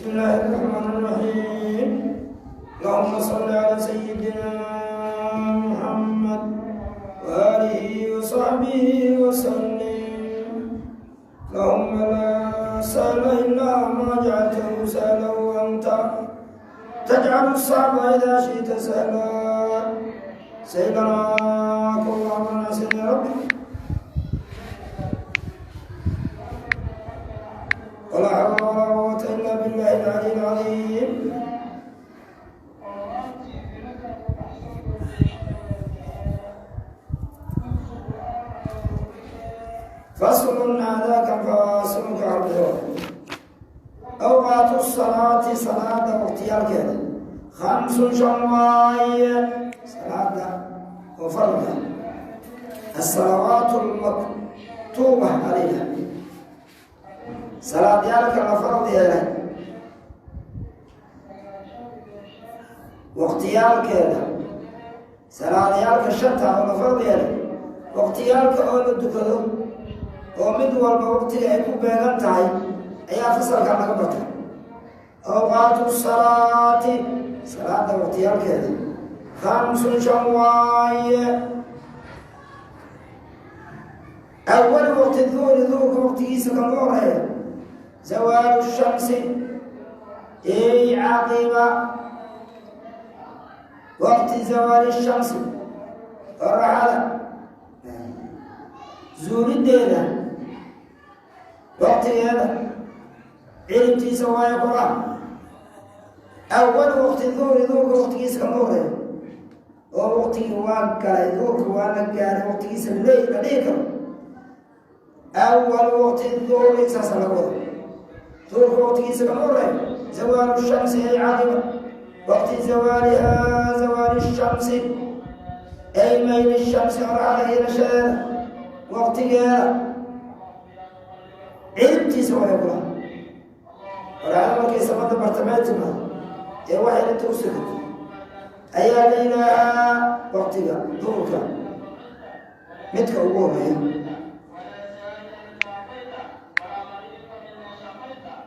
بسم الله الرحمن الرحيم. اللهم صل على سيدنا محمد وآله وصحبه وسلم. اللهم لا سهل إلا ما جعلته سهلا، وأنت تجعل الصعب إذا شئت سهلا. سيدنا كل أمرنا سيدنا ربي، ولا حول ولا قوة إلا بالله العلي العظيم. فصل، هذا فاصل كعرضه. أوقات الصلاة، صلاة waqtiyaalkeeda، خمس shan waaye. Salaada oo farda، الصلوات المكتوبة علينا، salaadyaalka la farad yeelay waqtiyaalkeeda, salaadyaalka shanta oo la farad yeelay waqtiyaalka oo la dukado, oo mid walba waqtiga ay ku beegan tahay ayaa fasalkan laga barta. أوقات الصلاة، salaada waqtiyaalkeeda، خمس shan waaye. أول وقت الظهر، duhurka waqtigiisa kan u horeeya، زوال الشمس، ay عقب وقت زوال الشمس، qoraxda zuulideeda waqtigeeda ciribtiisa waayo qora. أول وقت الظهر، duhurka waqtigiisa kan u horeeya, oo waqtigii waa galay, duhurka waa la gaaray waqtigiisa leey la dhihi karo. أول وقت الظهر saasa laga wada. Duhurka waqtigiisa kama horeeyo زوال الشمس، ay عقب وقت زوالها، زوال الشمس ay ميل الشمس، qoraxda iilashadeeda waqtigeeda ciribtiisa waayo kula. Qoraxda markay samada bartamee timaado ee waxay inta u sugto ayaa la yidhaahaa waqtiga duhurka midka ugu horeeya.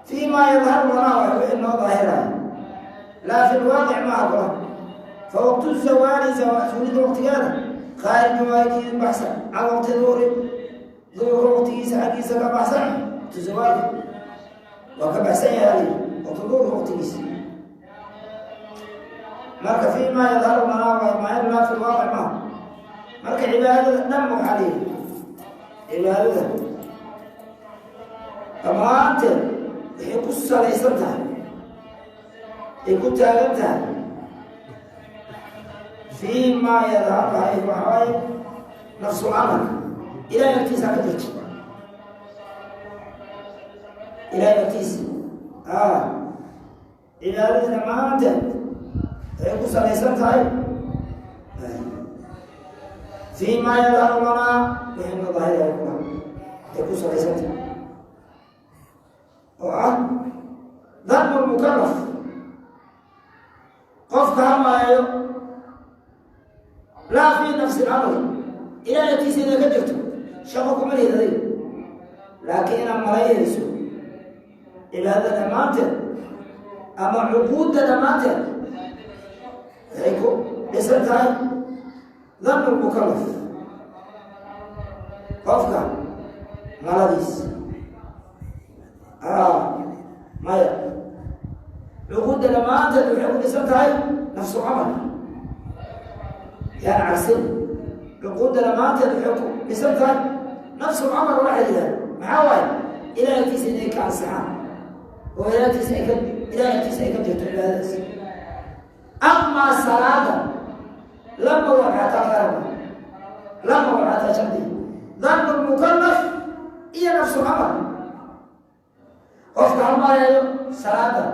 فيما يظهر لنا، wixii noo daahiraya، لا في الواقع maaha kula. فوقت الزوال، zuulida waqtigeeda، خارج waa kii baxsan، عن وقت الظهر، duhurka waqtigiisa xaggiisa ka baxsan. Waqti zawaalka waa ka baxsan yahay waqti duhurka waqtigiisa. Marka فيما يظهر لنا waay maa لا في الواقع maaha. Marka cibaadada dhan waxaa la yidhi, cibaadada dhammaanteed waxay ku salaysan tahay, ay ku taagan tahay فيما يظهر. Waxaa waaye نفس الأمر Ilahay agtiisa ka jirto, Ilahay agtiisa cibaadada dhammaanteed waxay ku salaysan tahay فيما يظهر لنا، wixii noo daahiraya kula ay ku salaysan tahay, oo ah ظن المكلف, qofka hamaayo، لا في نفس الأمر. Ilahay agtiisa inay ka jirto shaqo kuma lihid adiga, laakiin inaad malaynayso cibaadada dhammaanteed ama cuquudda dhammaanteed waxay ku dhisan tahay ظن المكلف, qofka maladiis. Maya, cuquudda dhammaanteed waxay ku dhisan tahay نفس الأمر, yaan cagsin. Cuquudda dhammaanteed waxay ku dhisan tahay نفس الأمر. Waxay yidhahda maxaa waaye? Ilahay agtiisa inay ka ansaxaan oo Ilahay agtiisa ay ka jirto cibaadadaas. Amaa salaada lama waxaataa laga rabaa, lama waxaataa shardi ظن المكلف iyo نفس الأمر. Qofka halmaleeyo salaada,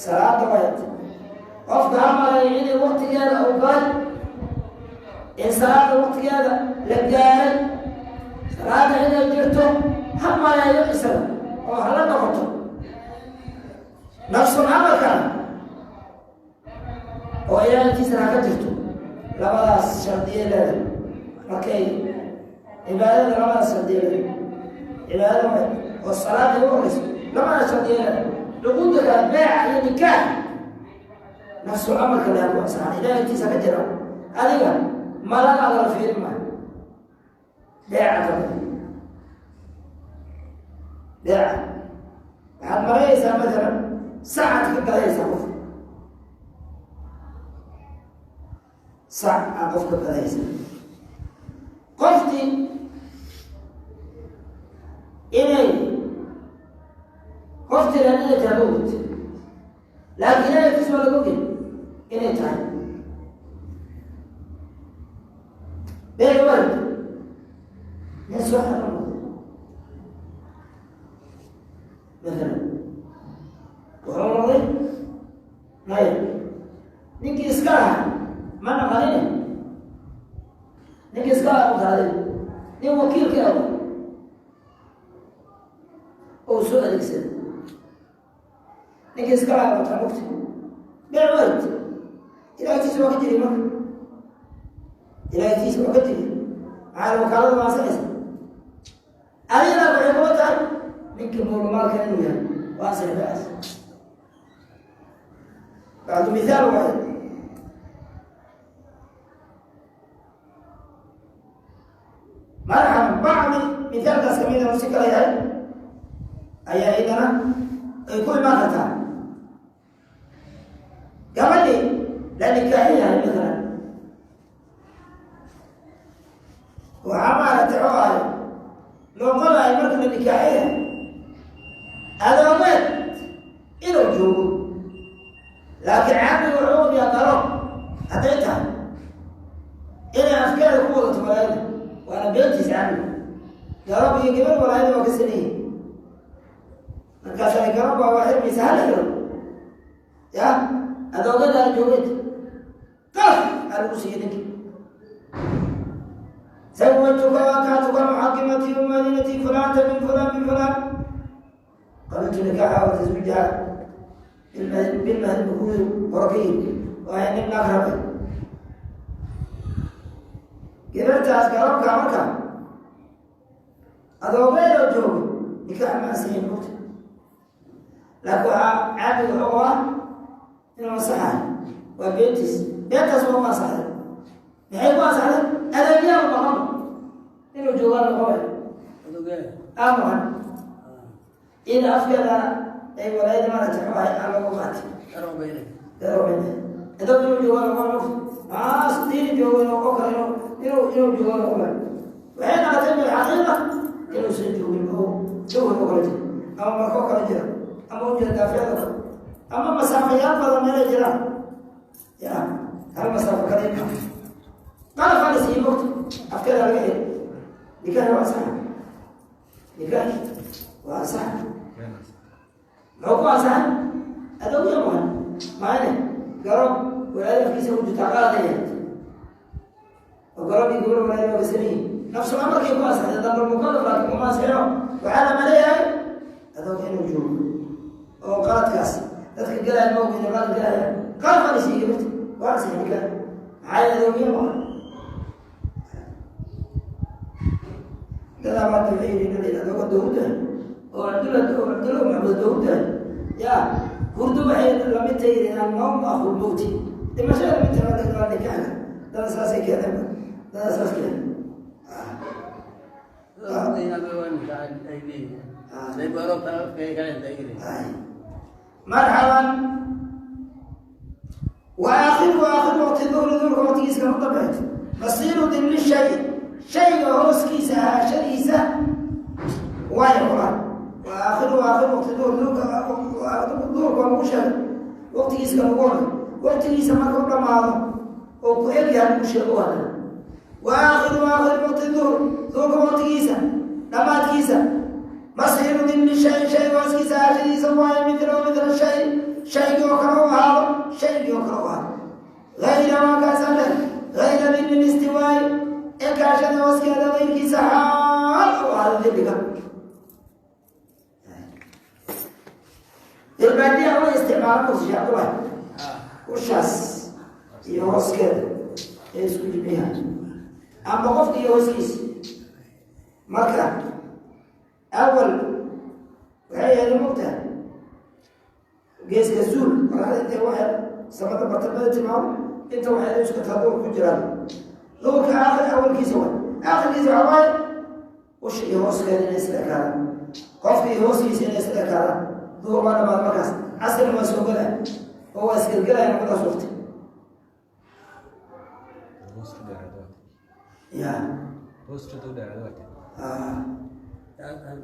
salaada way, qofka halmaleeyo inay waqtigeeda uu galay, in salaada waqtigeeda la gaaray, salaada inay jirto ha maleeyo isaga oo hala noqoto. نفس الأمر kana oo ilaalintiisana ha ka jirto. Labadaas shardiye leedahay. Markay cibaadada labadaas shardiye leedahay, cibaadada oo salaada ugu horeyso labadaas shardiye leedahay. Cuquudda kale, beeca iyo nikaax, nafsul amarka leha ku ansaxan, ilahay agtiisa ka jira. Adiga maladaada la fiirin maayo. Beeca kamida, beeca waxaad marayaysaa, matalan sacad ka gadaysaa qof, sac aa qof ka gadaysa. Qoftii inay qoftii ran inay tahay ma ogid, laakiin ilahay agtiisa waa laga ogyahay inay tahay. Beeci waa rabta nin soo xero matalan, wuxuu noqday maya ninkii iska lahaa ma naqanine, ninkii iska lahaa utaaday nin wakiilka ah oo soo adeegsaday, ninkii iska lahaa wataa mugti. Beec waa rabta, ilahay agtiisa waa ka jiri. Marka ilahay agtiisa waa ka jiri, maxaa wakaalada ma ansaxaysa? Adigana waxay kula tahay ninkii muulumaalka inuu yahay, waa ansaxay beecaas. Bacdu mithaal waaye. Marxaban, bacdi mithaalkaas kamid inuu si kala yahay ayaa idana ay ku imaan kartaa. Gabadhii la nikaaxin yahay matalan, waxaa maaragtay oo ahay loo qodayo marka la nikaaxin yahay adoomeed inuu joogo, laakiin caamiga wuxuu ogyaha daro hadday tahay inay afkeeda ku wadato walaayada, waana beentiis. Caamiga garab iyo gabar walaayada waa ka saneeyey, markaasana garab baa waa xirmaysa, hala xiro ya adoogadaana joogeed, qalaf aa lagu siiyey ninki. Zawajtuka waakatuka muxakimatii umadinatii fulanta min fulan min fulan, qabiltu nikaaxa wa taswiijaha bilmahdi bukuudu hore ka yiri, waa nin naag rabay gabartaas garabka. Marka adoogeedoo joogo nikaax ma ansaxin mugta, laakiin waxaa caamiga wuxuu ah inuu ansaxayo, waa beentiis. Beentaas waa ku ansaxday. Maxay ku ansaxday? Adeegyaha maqan inuu joogaan laqabay aa maqan ida afkeeda ay walaayada maaragtay xuahay aan loogu qaatay adoog inuu joogaan laqabay mugta, maas diini joogo inuu oo kale inuu joogaan laqabay. Waxay noqotay bilxaqiiqa inuusan joogin oo jawhar oo kale jira ama markoo kale jira ama u jira daafeed oo kale ama masaafayaal badan meelay jiraan, ya hal masaafo kale qalafaa la siiyey mogta, afkeeda laga xiri. Nikaaxi waa ansaxa, nikaaxi waa ansaxa. Muxuu ku ansaxay? Adoogya maqan maayne garoob walaayada afkiisa ku jirtaa qaladaya oo garoob iyo gabar walaayada waa kasameeyey, nafsul amarkay ku ansaxday damar mukallaf, laakiin kuma ansixino. Waxaa la maleeyahay adoog inuu joogo oo qaladkaas dadka galaya ma ogeyna, qalad galaya, qalafaa la siiyey gabarta, waa ansaxay nikaax, maxaa yeele adoogya maqan. Dadaa maanta waxay yidhi nin adooga dowdahay oo Cabdulla oo Cabdulla Maxamed dowdahay ya hurdo waxay lamid tahay yidhi annawmu akhul mawti, dhimashada lamid tahay waa nikaaxka. Dada saasay keeneen, dada saas keeneen. Marxaban, wa aakhiru aakhiru waqti duhri, duhurka waqtigiisa kama dambeeto, masiiru dilli shay, shayga hooskiisa ahaashadiisa waayo kulan. Wa aakhiru aakhiru waqti duhur, duhurka duhurka waa lagu sheegay waqtigiisa kan ugu horay, waqtigiisa markuu dhamaado oo ku eg yahay lagu sheego hadana. Wa aakhiru aakhiru waqti duhur, duhurka waqtigiisa dhamaadkiisa, masiiru dilli shay, shayga hooskiisa ahaashadiisa waayo, mithlahu mithla shay, shaygii oo kale u ahaado, shaygii oo kale u ahaado, gayra waa kaasaan leh, gayra dilli listiwaai, ekaashada hooskeeda gayrkiisa xaal u ahaado dilliga. Ilbaadiya way isticmaalaan kursi Cabdullahi ushaas iyo hooskeeda ee isku jimiyaha ama qofka iyo hooskiisa. Marka awal waxay ahayd mogtahay Geeska zuul qoraxda intay waxay samada bartamada timaado, inta waxay isku taa duhur ku jiraan. Duhurka aakhir awalkiisa waay, aakhirkiisa waxaa waaye usha iyo hooskeeda inay isla ekaadaan, qofka iyo hooskiisa inay isla ekaadaan. Duhur waa dhamaad markaas, casrina waa soo gelaya oo waa isgelgelaya labadaas waqti. Ya.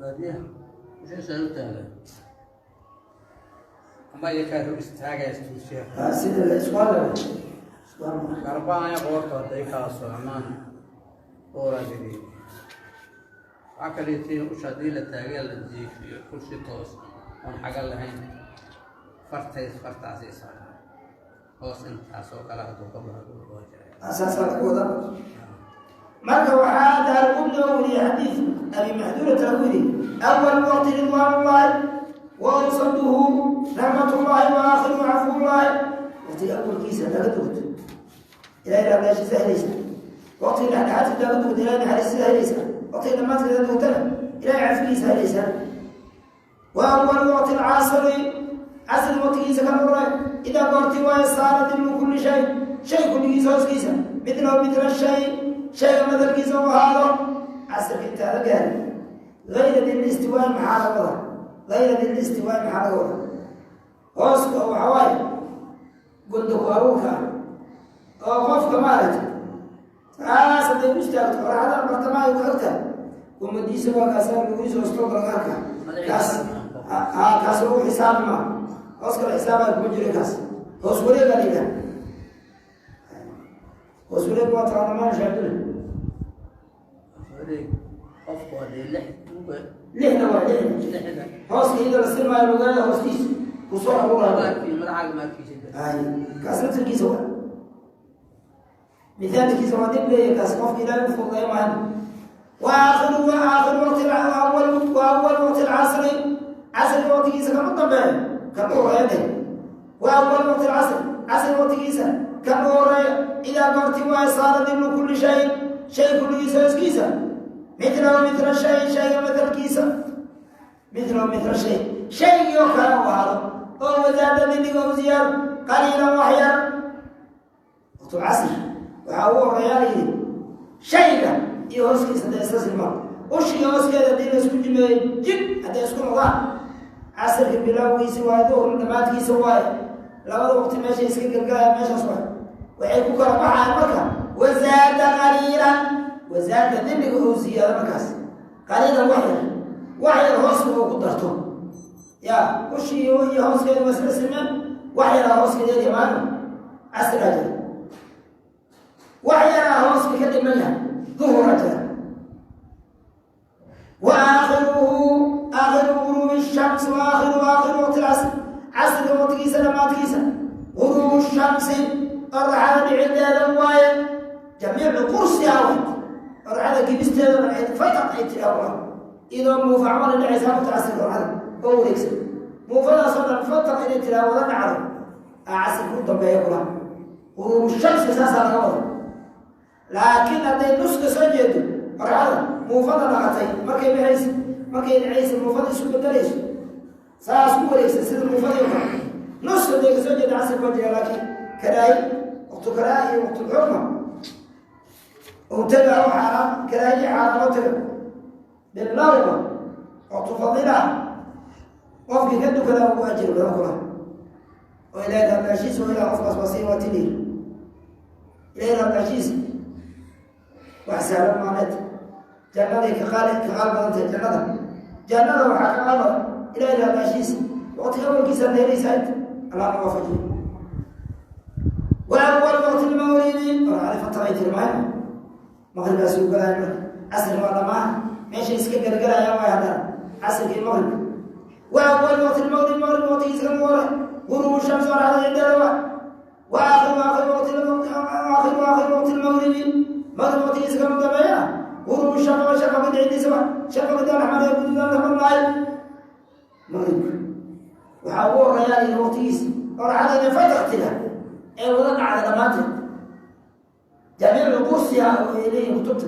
Baadiyaha meesha u taagan ama iyakaa hor istaagaya istuusiya. Sida la isku hadlaya isku hadlaya. Garbaaya qoorta hadday kala socmaan ooragadi. Waxaa kaleetiin usha haddii la taagay la jiifiyo kursi toos oon xaga lahayn, fartays fartaasay saaran hoos intaas oo kale hadduu ka baxo waa jiraa. Saasaa laga wadaa. Marka waxaa Daarqudni oo weriyey xadiid Abi Maxduurata lagu yidhi: awal waqti ridwaanullahi wa awsaduhu raxmatullahi wa aakhiruhu cafuullahi. Waqtiga awalkiisa laga dugato, Ilahay raablaashiisa helaysa. Waqtiga dhexdhexaadka laga dugato, Ilahay naxariistiisa helaysa. Waqtiga dhamaadka laga dugtana, Ilahay cafigiisa helaysa. Wa awal waqti alcasri, casri waqtigiisa ka noqday, idaa goorti waayo saara dillu kulli shay, shay kulligiisa hooskiisa, midlahu midla shay, shayga madalkiisa u ahaado casirka intaada gaari. Gayra dilistiwaa maxaa laga wada? Gayra dilistiwaa maxaa laga wada? Hooska oo waxaa waaye gunda ku abuurka ah oo qofka maaragtay saas hadday u istaagto qoraxda bartamaha ay ku xogtahay, ummadiisa waa kaasaa lugihiisa hoostoo laga arkaa. Kaas kaas lagu xisaabi maa, hoos kale xisaabaa kuma jiro. Kaas hoos wareegaa la yidhaha. Hoos wareeg waa taqaana shaabila. Wareeg qofku haddii lix uga Lixda waa lixda. Lixda. Hooska iyadoo la silmaayo lugaada hoostiisa kusoo abuuraayo. Maarkii madaxaaga maarkiisa. Ay, kaas laftirkiisa waa mithaalkiisa waa dib leeyahay. Kaas qofka Ilaahay u fududeeyo maahan. Wa aakhiru wa aakhiru waqti awal wa awal waqti alcasri, casriga waqtigiisa kama dambeeyo kan u horeeya dheh. Wa awal waqti alcasri, casriga waqtigiisa kan u horeeya, idaa goorti waa saara dillu kulli shay, shay kulligiisa hooskiisa, mithlahu mithla shay, shayga mathalkiisa, mithlahu mithla shay, shaygii oo kale u ahaado oo wazaada dilliga u ziyaado qaliilan wax yar. Waqtulcasr waxaa ugu horeeyaa la yidhi shayga iyo hooskiisa hadday isla silmaan, ushiga hooskeeda haddii la isku jimeeyo jib hadday isku noqdaan, casirka bilowgiisa waaye, duhurna dhammaadkiisa waaye. Labada waqti meeshay iska gelgalayaan meeshaas waaye, waxay ku kala baxayaan. Marka wazaada qaliilan, wazaada dilliga oo ziyaado markaas qaliilan wax yar, wax yar hooska oo ku darto. Ya ushii iyo hooskeeda waa isla silmeen, wax yaraa hooskeeda yamaano casrigaa jira, wax yaraa hooska ka dhiman yahay duhura jira. Wa aakhiruhu aakhiru guruubi shamsi wa aakhiru aakhiru waqti lcasr, casriga waqtigiisa dhammaadkiisa, guruubu shamsi, qoraxda dhicideeda waaye, jamiicu qursiha way qoraxda gibisteeda dhan ay fataq ay tiraa, iyadoo muufa camal dhacaysa waqti casriga qoraxda oo wareegsan, muufadaasoo dhan fataq inay tiraa wada dhacdo aa casirka u dambeeya kula. Guruubu shamsi saasaa laga wada. Laakiin hadday nuska soo jeedo qoraxda muufada dhaqatay markay baxaysa, markay dhacaysa muufada isu bedelayso saas ku wareegsan sida muufadii oo kale, nus hadday kasoo jeedo casirka waa jira. Laakiin karaahi waqtu karaahi iyo waqtulxurma uu taga oo xaaraam karaahiya xaaraam oo taga bilowga waqtu fadiila qofkii ka dukadaa ugu ajir badan kula oo Ilaahay raabnaashiisa oo ilaa qofkaas waa sii waa tidhiir Ilaahay raabnaashiisa. Wax sahlan maaneed, jannaday ka qaali ka qaal badan tahay jannada. Jannada waxaa ka qaal badan Ilaahay raabnaashiisa. Waqtiga awalkiisa aad helaysaa inta Allah na waafajiyo. Wa awal waqti lmawribi qorxadi fataqay tiri maayo maqribkaasi u galaya. Marka casri waa dhamaa, meesha iska gelgelayaan waay haddana casrkii maqribka. Wa awal waqti lmaqrib, maqrib waqtigiisa kama hore, guruubu shamsi qorxada cindeeda waa. Wa aakhiru aakhiru waqti aakhiru aakhiru waqti lmaqribi, maqrib waqtigiisa kama dambeeyana, guruubu shafaqi, shafaqa dhicidiisa waa shafaqi alaxmar ee guduudan la marnaayo. Maqribka waxaa ugu horeeyaa yidhi waqtigiisa qorxada inay fataqtida ee wada dhacda dhammaanteed, jamiicu qursiha oo ay leeyihin kutubta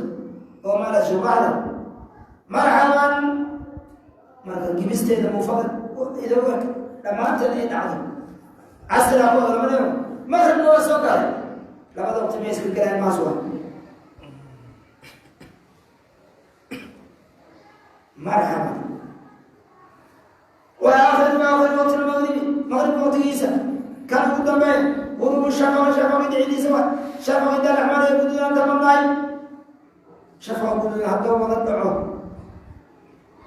oo maala shubaxda marxaban. Marka gibisteeda muufada ida u eg dhammaanteed ay dhacdo. Casrigaa ku lama maqribna waa soo galay. Labada waqti ma iska galaan maas waa marxaba. Wa aakhiru aakhir waqti lmaqribi, maqribka waqtigiisa kan ugu dambeeya gurubu shafaqi, shafaqi dhicidiisa wa shafaqi dalaxmar ee guduudanta badnaay. Shafaqa guduudan hadduu wada dhaco,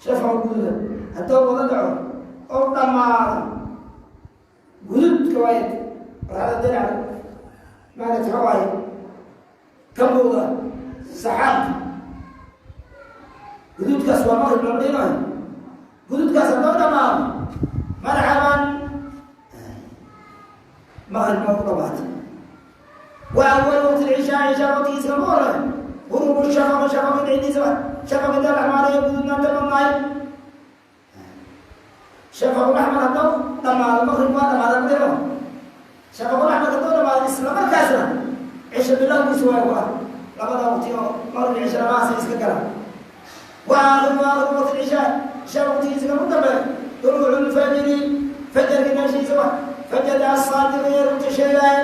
shafaqa guduudan hadduu wada dhaco oo dhammaado gududka waay warhada dinac maarata waxa waaye ka muuqda saxaabka guduudkaas waa maqrib lama dhinayo. Guduudkaas hadduu dhamaado marxaban, maqrib ma ku dhamaatay. Wa awal waqti lcishaa, cishaa waqtigiisa kama horay gurubu shafaqi, shafaqi dhicidiisa wa shafaqi dalaxmaar ee guduudnaanta badnaay. Shafaqul axmar hadduu dhamaado maqrib waa dhamaada madino. Shafaqul axmar hadduu dhamaado isla markaasna cisho bilowgiisa waa ku ah. Labada waqti oo maqrib cisho lamahaasa iska galaan. Wa aakhiru aakhiru waqti cishaa, cishaa waqtigiisa kama dambeeyo duluucu lfajri, fajarka dhashiisa wa fajarka asaadiq ee runta sheegaaye.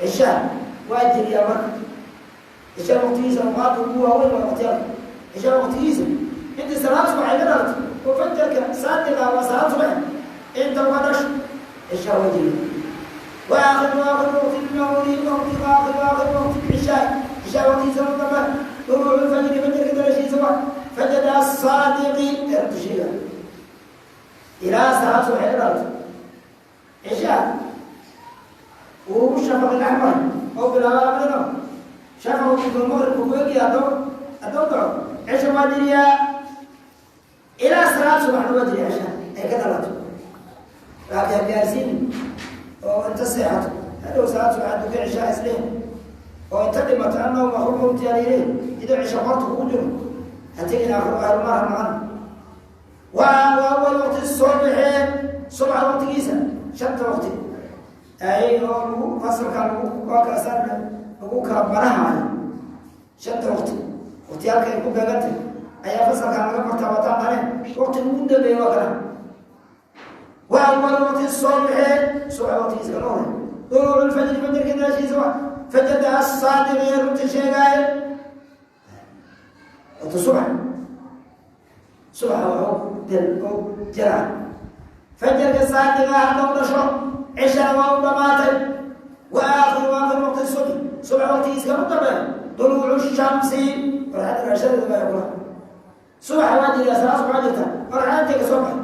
Cishaa waa jiriyaa marka cishaa waqtigiisa awqaadda ugu waaweyn waa waqtiyaalka cishaa waqtigiisa. Intii salaad subax ay ka dhalatay oo fajarka saadiqa waa salaad subax inta uga dhasho cishaa waa jiriya. Wa aakhiru aakhiru waqti lmaqribi, waqti aakhiru aakhiru waqti cishaa, cishaa waqtigiisa kama dambeeyo duluucu lfajri, fajarka dhalashiisa wa fajarka asaadiqi ee runta sheegaaye. Ilaa salaad subax ay ka dhalato cishaa uu shafaq alaxmar oo bilaaba lamidino shafaqu maqribku ku egya hadduu dhaco cisha waa jiriyaa ilaa salaad subaxna waa jiriya cisha ay ka dhalato. Laakiin ha gaarsiin oo inta seexato hadhow salaad subax hadduu ka cishaa isleen oo inta dhimato annahu makhluuqtiyaaliile idoo cisha qorta kugu jiro ha tegin aakhiru ahlumaha maqan. Waa awal waqti subxee, subxa waqtigiisa. Shanta waqti ay oo lagu fasalka lagu waa kala saar lagu kala barahaayo shanta waqti waqtiyaalka ay ku beegantay ayaa fasalkan laga bartaa wataan dhaleen waqtiga ugu dambeeya waa kana. Wa awal waqti subxee, subxa waqtigiisa kama hore duluucu lfajri, fajarka daashiisa wa fajarka asaadiq ee runta sheegaaye. Waqti subax, subaxa wuxuu del oo jiraa fajarka saadiqa hadduu dhasho cishana waa u dhamaatay. Wa aakhiru aakhiru waqti subx, subax waqtigiisa kama dambeeyo duluucu shamsi, qorxada dhashadeeda baa kula. Subaxa waa jiriyaa salaad subax waa jirta qorxada intay ka soo baxay,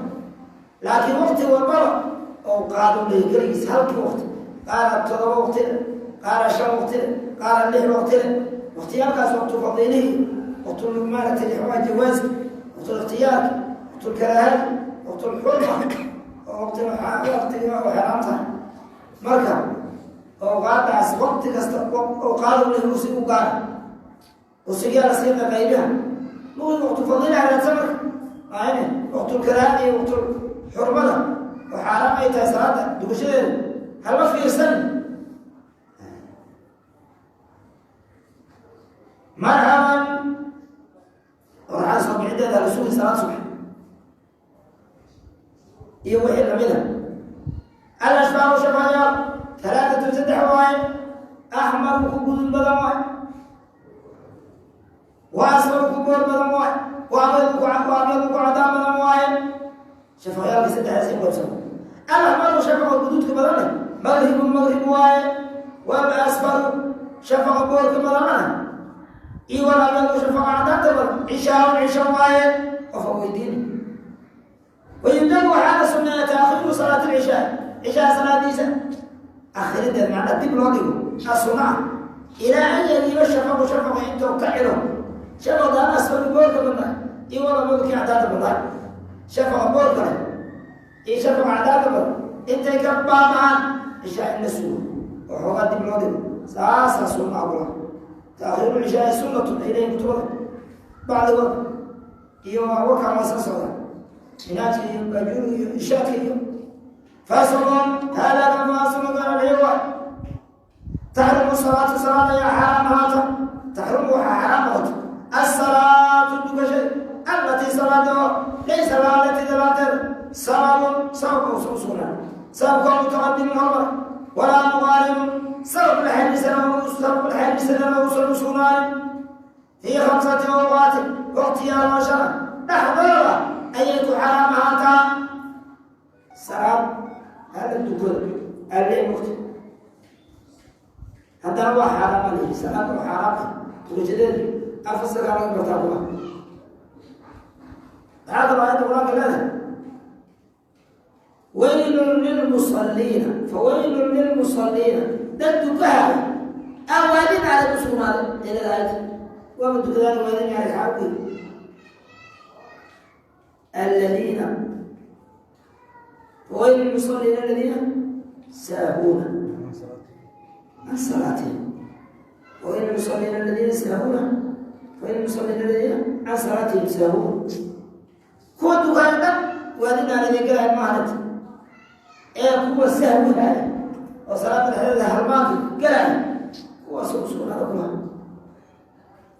laakiin waqti walbaba oo qaado leeyahy keligiis halkii waqti qaara 7 waqtile, qaara 5 waqtile, qaara 6 waqtile. Waqtiyaalkaas waqtu fadiilihii, waqtu maaragtay waa jawaaski, waqtulikhtiyaarki, waqtulkaraahadi, waqtulxurma oo waqti waqtiga oo xaraam tahay. Marka awqaadaas waqti kasta awqaadu leh usi u gaara usigaa la sii qaqaybiha mugi waqtu fadiilaha raadsan marka maayne waqtulkaraahada iyo waqtulxurmada oo xaaraam ay tahay salaada dukashadeeda halma fiirsan. Marxaban, qorxada soo bixideeda la sugi salaad subax iyo wixii lamida. Alashfaaru shafaayaal talaatatun saddex waaye, axmaru ku gudud badan waay, wa asfaru ku boor badan waay, wa abyadu ku cadaan badan waaye. Shafaqyaalka saddexdaas in qaybsamo. Alaxmaru shafaqa guduudka badan leh maqribu maqrib waaye, wal asfaru shafaqa boorka badanna iyo wal abyadu shafaqa cadaanta badan cishaa'un cisho waaye. Qofa weydiin wayundabu waxaa la sunneeya taakhiiru salaati lcishaa, cishaa salaadiisa akhirideed macnaa dib loo dhigo asunna ah ilaa an yagiiba shafaqu, shafaqa intuu ka cilo shafaqda al asfaru boorka badnaa iyo wal abyadu kii cadaanta badnaa. Shafaqa boorka leh iyo shafaqa cadaanta badan intay ka baaba'aan cishaa in la sugo oo xoogaa dib loo dhigo saasaa sunna kula. Taakhiiru cishaai sunnatun ay leeyihin kutubada bacdigood iyo warkaan waa isla socda minaajka iyo baajuuriga iyo ishaadka iyo faslun haadaa kan faslun kana bixiwa. Taxrumu salaatu, salaad ayaa xaaraam ahaata. Taxrumu waxaa xaaraam noqota asalaatu dukashada allatii salaada oo laysa laha alatii dalaanteeda sababun sabab uusan u sugnaan, sababkoo Xiriirsadana uusan u sugnaanin fii khamsati awqaatin, waqtiyaal oo shana dhexdooda ayay ku xaraam ahaataa salaad hala dukado alle waqti. Haddana waa xaaraam alihi salaad oo xaaraam ah tukajadeedu afasagaa laga bartaa kuwa. Maxaa kaloo aayadda Qur-aanka leedahay? Waylun lilmusalliina, fawaylun lilmusalliina, dad dukahaaya awaadin alay ku sugnaaday ee leedahay. Waaba dukadaan waadin alay xaawi aladiina, fawaylun lilmusalliina aladiina saahuuna can salaatihim, fawaylun lilmusalliina aladiina saahuuna, fawaylun lilmusalliina aladiina can salaatihim saahuun. Kuwa dukaaya dhan waadin alay galahay maahanat ee kuwa sahwihaaya oo salaada dhexdeeda halmaanka galaya, kuwaas u sugnaada kulaha.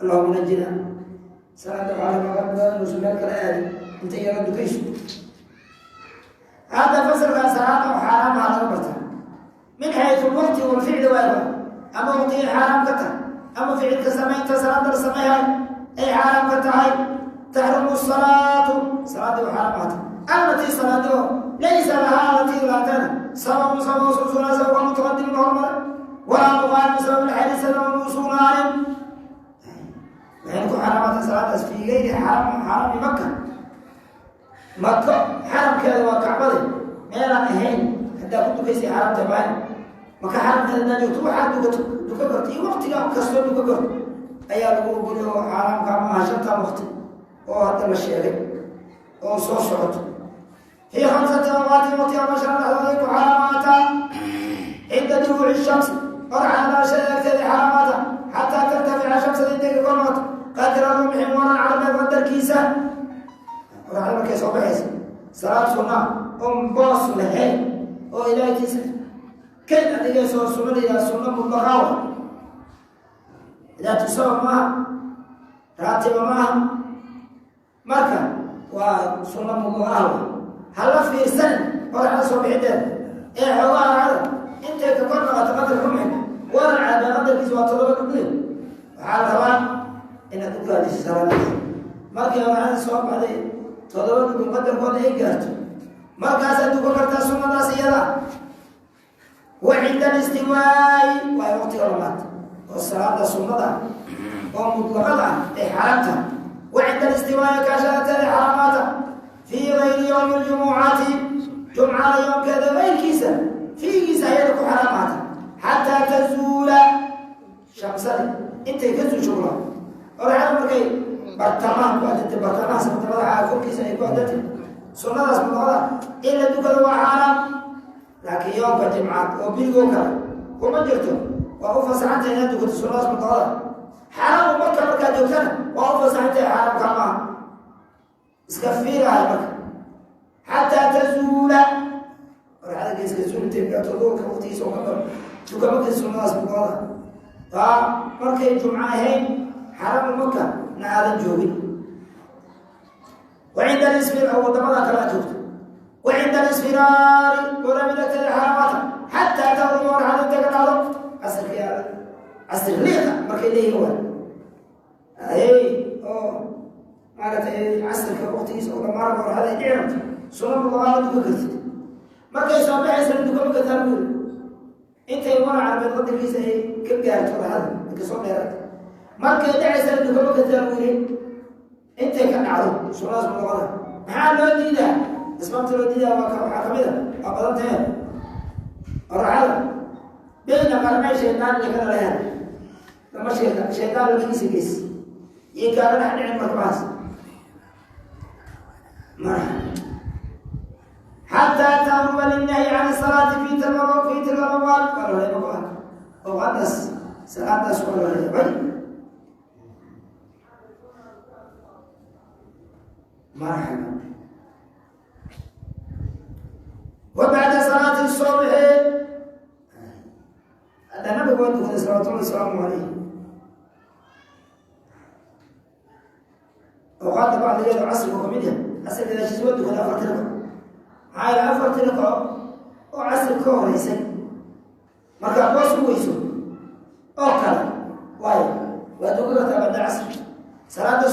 Allahuma najina. Salaada waxaa laga badan inuusan meel kala aadin inta yaro dukayso. Hadda fasalkaa salaada oo xaaraamaha laga bartaa min xaytu lwaqti walficli waayba, ama waqtigay xaaraam ka tahay ama ficilka samaynta salaada la samayhay ay xaaraam ka tahay. Taxrumu salaatu, salaadii oo xaaraam ahata, allatii salaadii oo laysa lahaa alatii laatana sababun sabab usugnaa, sababka mutaqadimin hormare, walaa muqaalin sabab la xiriirsada oon u sugnaanin. Waxayna ku xaraamata salaadaas fii gayri xaram, xarami Maka. Mako xaramkeeda waa Kacbade, meelaan ahayn haddaa ku dukaysay xaramta maayo. Maka xaramkeeda haddaa joogto waxaad dukato dukan karto iyo waqtiga kastoo dukan karto ayaa lagu ogolay, oo xaaraamka ma aha shantan waqti oo hadda la sheegay oo soo socoto. Fii khamsati awqaatin, waqti ama shan dhexdooday ku xaraamaataa. Cinda duluuci shamsi, qorxada dhalashada agteeda xaraamaata, xataa tartafica shamsada intay ka kor noqoto qadra rumxin, waran carbeed qadarkiisa. Qoraxda markay soo baxaysa salaad sunna oon boos lahayn oo ilaahkiisa kayd adigayso sunna la yidhaha, sunna mutlaqaawa, daatu sabab maaha, raatiba maaha, marka waa sunna mutlaqaawa. Hala fiirsanin qoraxda soo bixideeda ee xoogaha racda intay ka kor noqoto qadar rumxin, waran carbeed qadarkiisa waa 7 dhudhuye. Waxaa la rabaa inaad u gaadiso salaadaas markay qoraxda soo baxday 7 dhudhun qadarkooda ay gaarto, markaasaad dukan kartaa sunnadaas iyada. Wa cinda alistiwaa'i waa waqtiga labaad oo salaada sunnada oo mutlaqada ah ay xaaraam tahay. Wa cinda alistiwaa'i kaashateeda xaraamaata fii gayri yowmi ljumucati, jumcada yoomkeeda gayrkiisa fiigiisa ayada ku xaraamaata, xataa tazuula shamsadi, intay ka zuusho. Qoraxda markay bartamaha ku adantay, bartamaha sabta madaxa korkiisa ay ku adantay, sunnadaas mutlaqada in la dukado waa xaaraam. Laakiin yoomka jimcaad oo birigoo kale kuma jirto, waa u fasaxantahay inaad dukato sunnadaas mutlaqada. Xaraamu Marka markaad joogtana waa u fasaxantahay, xaaraamka maaha. Iska fiirahay marka xataa tazuula qoraxda geeska zuulintay gaarto, duurka waqtigiisa oo ka galo duka markay sunnadaas mutlaqada waa markay jumco ahayn, xaramu Maka na aadan joogin. Wa cinda alisfir oo wadamada kale aad joogto. Wa cinda alisfiraari goramid agteeda xaraamaata xataa taqruba, qorxada intay ka dhacdo. Casirka casir liiqa markay leeyihin waa hey oo maaragtay casirka waqtigiisa oo dhamaana qorxada ay dhici rabto, sunna mutlaqaa ma dukan kartid. Markay soo baxaysana dukama kartaa buuri intay waran carbeed qadarkiisa ay ka gaarto qorxada ay kasoo dheerato. Markay dhacaysana dukama kartaa buuri intay ka dhacdo sunnadaas mutlaqada. Maxaa loo diidaa? Asbaabta loo diidaa waa waxaa kamid a, waa badan tahe, qoraxada bayna qarnay shaydaan iyo kana lahayn lama shaydaan, shaydaan labadiisa gees iyo kaaga dhex dhicin. Marka maxaas mara xataa taqruba linnahyi can salaati fi tilka fi tilka awqaat waa la reeba awqaadaas, salaadaas waa la reebay. Marxaba. Wa bacda salaati subxi, hadda nabigu waa dukaday salawatullahi wasalaamu calayh awqaadda bacdigeeda casrigu kamid yahay, casri gadaashiisa waa dukaday afarti ragco. Maxaa yeele afarti ragco oo casri ka horeysay markaa boos u weyso oo kale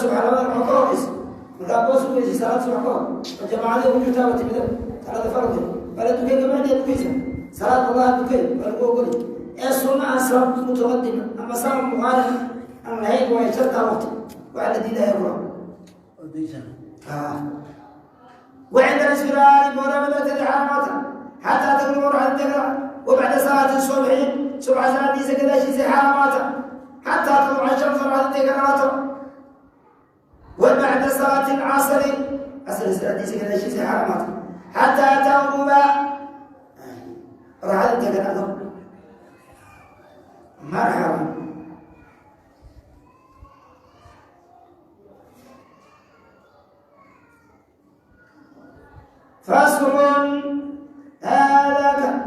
subax labada ragco ka horeysa markaa boos u weysay salaada subax ka hor oo jamaacadii ugu jirtaaba timida salaada faralkeed waa la dukay gabadheed dukaysa salaad allaha dukay waa lagu ogolay ee sunna aan sabab mutaqadima ama sabab muqaarin aan lahayn waayo shantaa waqti waxaa la diidaya kura. Oo daysan. وعند الاسفرار مولى حرامات حتى تغرب روح التقرع، وبعد صلاة الصبح سبع صلاة كذا شيء حرامات حتى تطلع الشمس روح التقرع، وبعد صلاة العصر عصر صلاة كذا شيء حرامات حتى تغرب روح التقرع. مرحبا. فصل هذا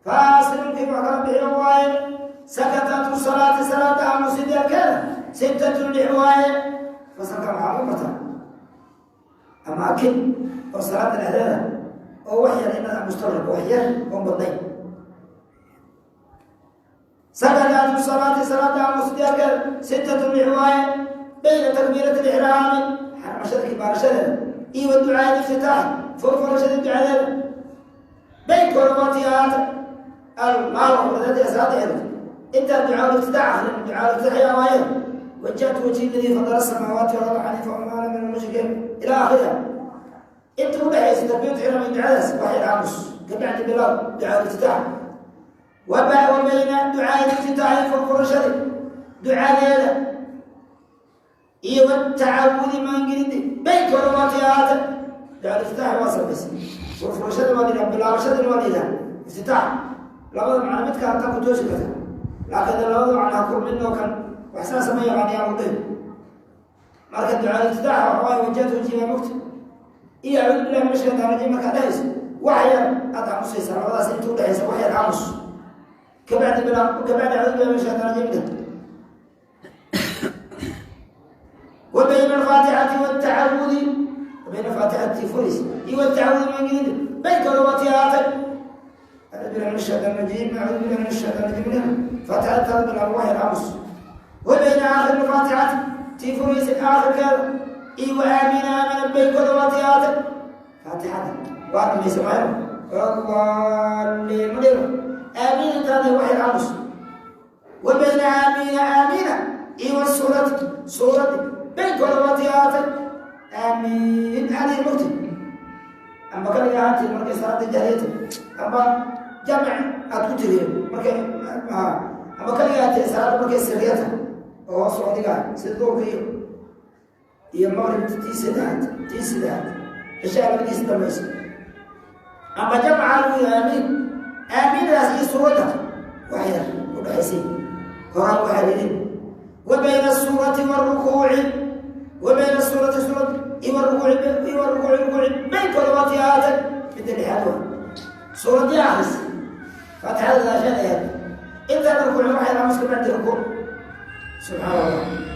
فاصل في محكم بحواية سكتت الصلاة صلاة مسجد كذا ستة لحواية فصل كم عمرته أماكن وصلاة الأهلال أو وحيا لأنها مستغرب وحيا ومبضين سكتت الصلاة صلاة مسجد كذا ستة لحواية بين تكبيرة الإحرام حرم شرك بارشدة إيوة الدعاء الافتتاح فرفرشة الدعاء بين كرباتيات المال والذي أساطير انت الدعاء الافتتاح الدعاء الافتتاح يا وايد وجهت وجهي الذي فضل السماوات والارض حنيفا وما انا من المشركين الى اخره. انت وبحيث تكبيرة الإحرام الدعاء وحي العامس كبعد بلال دعاء الافتتاح وبين دعاء الافتتاح فرفرشة دعاء هذا إيوة التعوذ من قرد بين كرباتيات دعاء الافتتاح واصل بس وفرشد والدها بلا رشد والدها افتتاح لابد معنا متك أنت كتوش كذا لكن لابد عنها كل منه كان وحسن سمي يعني يا مدير مركز دعاء الافتتاح وهو وجهته وجيه مكت إيه أعوذ بالله من الشيطان الرجيم كذا وحيا أطعم سيسر ولا سنتو دعيس وحيا العمص كبعد بلا وكبعد أعوذ بالله من الشيطان الرجيم ده وبين الفاتحة والتعوذ وبين فاتحة فرس والتعوذ من جديد بين كرباتيات أعوذ بالله من الشيطان الرجيم أعوذ بالله من الشيطان الرجيم فاتحة ترد الأرواح العمص وبين آخر الفاتحة تفرس آخر كذا إيوة آمين آمين بين كرباتيات فاتحة واحد من يسمعهم الضالين مدير آمين هذا وحي العمص وبين آمين آمين إيوة السورة سورة بين كرباتيات آمين هذه الموت أما كان يا مركز صلاة الجاهلية أما جمع أتوتري مركز أما كان يا صلاة مركز سرية أو صعودية سدوك هي المغرب تيسدات تيسدات الشعب تيسدات أما جمع آمين آمين هذه سورة وحيا وبحسين قرآن وحليل وبين السورة والركوع وبين السورة سورة والركوع والركوع ركوع بين كرباتيات مثل حدوة سورة ياخس فتح هذا شيء انت الركوع روح الى مسك بعد الركوع سبحان الله.